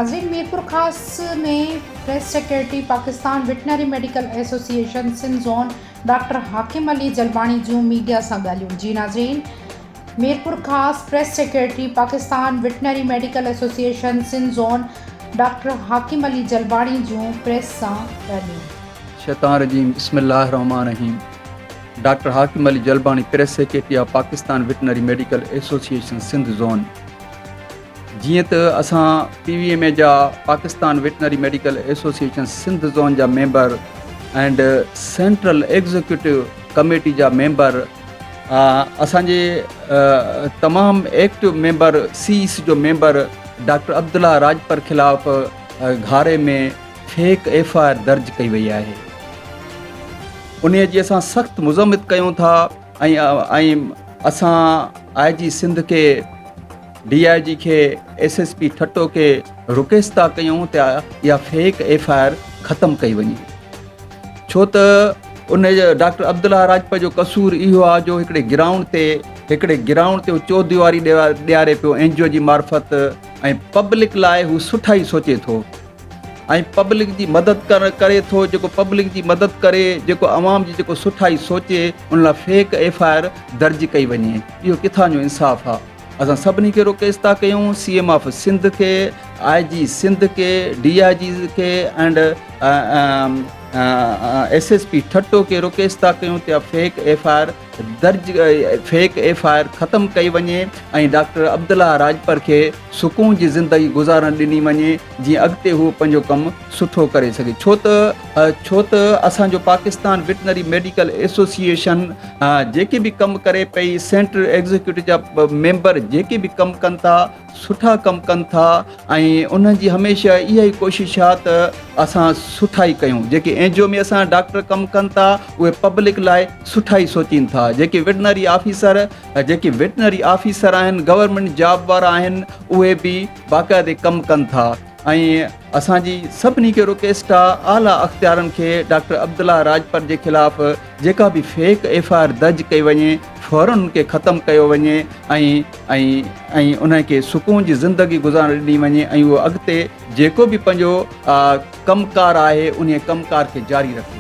ناظرين Mirpurkhas ۾ press secretary Pakistan veterinary medical association Sindh zone doctor Hakim Ali Jalbani جون media سان ڳالهيون جي ناظرين Mirpurkhas press secretary Pakistan veterinary medical association Sindh zone doctor Hakim Ali Jalbani جون press سان ڳالهيون. شيطان الرجيم بسم الله الرحمٰن الرحيم doctor Hakim Ali Jalbani press secretary of Pakistan veterinary medical association Sindh zone جيئن ته اسان پي وي ايم اي جا Pakistan veterinary medical association Sindh zone جا member and central executive committee جا ميمبر اسان جي تمام ايڪٽو ميمبر سي اي سي جو ميمبر ڊاڪٽر عبدالله راڄپر خلاف گهاري ۾ فيڪ ايف I R درج ڪئي وئي آهي انهي جي اسان سخت مذمت ڪيون ٿا ۽ ۽ اسان آء جي سنڌ کي ڊي I جي کي ايس ايس پي ٺٽو کي رڪويسٽ ٿا ڪيون ته اها فيڪ ايف I R ختم ڪئي وڃي ڇو ته ان ڊاڪٽر عبدالله راڄپر جو قصور اهو آهي جو هڪڙي گرائونڊ تي هڪڙي گرائونڊ تي چوديواري ڏياري پيو اين جي او جي معرفت ۽ پبلڪ لاء هو سٺا ئي سوچي ٿو ۽ پبلڪ جي مدد ڪرڻ ڪري ٿو جيڪو پبلڪ جي مدد ڪري جيڪو عوام جي جيڪو سٺائي سوچي ان لاء فيڪ ايف I R درج ڪئي وڃي اهو ڪٿان جو انصاف آ اسان سڀني کي رڪويسٽ ٿا ڪيون سي ايم آف سنڌ کي آء جي سنڌ کي ڊي I جي کي and S S P Thatta کي رڪويسٽ ٿا ڪيون ته فيڪ ايف I R درج فيڪ ايف I R ختم ڪئي وڃي ۽ ڊاڪٽر عبدالله راڄپر کي سڪون جي زندگي گذارڻ ڏني وڃي جيئن اڳتي هو پنهنجو ڪم سٺو ڪري سگهي ڇو ته ڇو ته اسان جو پاڪستان وٽنري ميڊيڪل ايسوسيئيشن جيڪي به ڪم ڪري پئي سينٽرل ايگزيڪيوٽو جا ميمبر جيڪي به ڪم ڪن ٿا سٺا ڪم ڪن ٿا ۽ انهن جي هميشه اها ئي ڪوشش آهي ته اسان سٺا ئي ڪيون جيڪي اين جي او ۾ اسان ڊاڪٽر ڪم ڪن ٿا اهي پبلڪ لاء سٺا ئي سوچين ٿا جيڪي وٽنري آفيسر جيڪي وٽنري آفيسر آهن گورنمينٽ جاب وارا آهن اهي به باقاعدي ڪم ڪن ٿا ۽ اسان جي سڀني کي رڪويسٽ آ اعليٰ اختيارن کي ڊاڪٽر عبدالله راڄپر جي خلاف جيڪا به فيڪ ايف I R درج ڪئي وڃي فورن ان کي ختم ڪيو وڃي ۽ ۽ ۽ انهن کي سڪون جي زندگي گذارڻ ڏني وڃي ۽ اهو اڳتي جيڪو به پنهنجو ڪم ڪار آهي انهي ڪم ڪار کي جاري رکي.